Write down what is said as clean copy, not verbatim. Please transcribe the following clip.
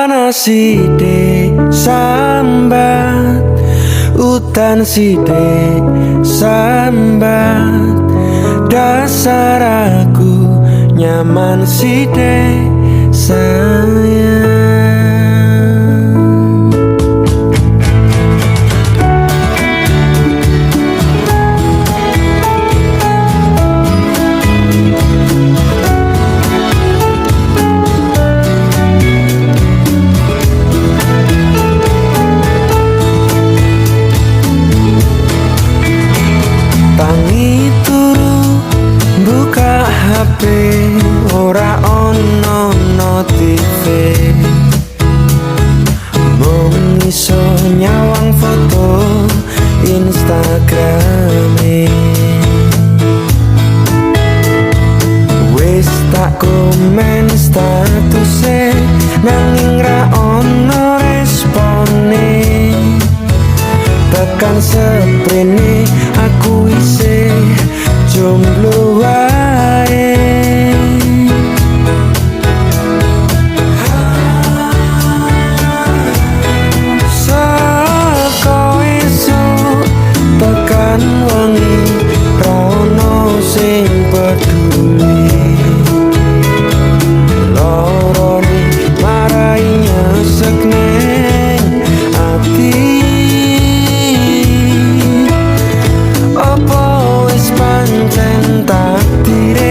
Panas sithik sambat, udan sithik sambat. Dasar aku nyaman sithik sayang. Tangi turu buka HP, ora ono notife. Mung iso nyawang foto Instagrame. Wis tak komen statuse nanging ra ono respone. Tekan seprene aku isih jomblo wae. Saka esuk tekan wengi ra ono sing peduli. Lorone marai nyesek neng ati. Apa wis pancen takdire